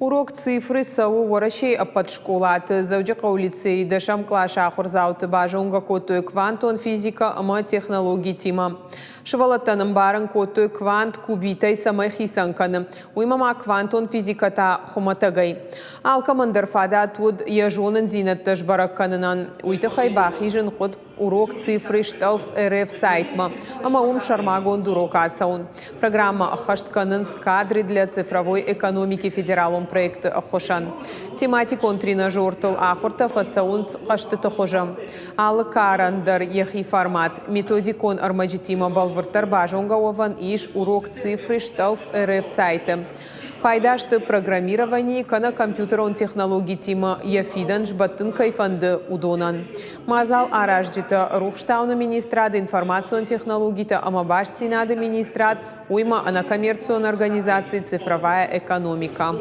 Урок цифры цӕуы Уӕрӕсейы ӕппӕт скъолаты. Дзӕуджыхъӕуы лицейы дӕсӕм къласы ахуырдзауты базонгӕ кодтой квантон физикӕ ӕмӕ технологитимӕ. Сывӕллӕттӕн ӕмбарын кодтой, квант кубитӕй цӕмӕй хицӕн кӕны, уыимӕ ма квантон физикӕ та хуымӕтӕгӕй. Алкӕмӕн дӕр фадат уыд йӕ зонындзинӕдтӕ сбӕрӕг кӕнынӕн. Уый тыххӕй бахизын хъуыд урок цифры стъӕлф РФ сайтмӕ ӕмӕ уым сӕрмагонд урок ацӕуын. Программӕ ӕххӕст кӕнынц кадры для цифровой экономики федералон проекты ӕххуысӕн. Тематикон тренажертыл ахуыртӕ фӕцӕуынц хъӕзтыты хуызы. Алы карӕн дӕр йӕхи формат. Методикон ӕрмӕджытимӕ бӕлвырддӕр базонгӕ уӕвӕн ис урок цифры стъӕлф РФ сайты. Пайда сты программировани кӕнӕ компьютерон технологитимӕ йӕ фидӕн сбӕттын кӕй фӕнды, уыдонӕн. Мадзал аразджытӕ Рухстауны министрады информацион технологитӕ ӕмӕ бастдзинады министрад, уыимӕ ӕнӕкоммерцион организаци «Цифровая экономика».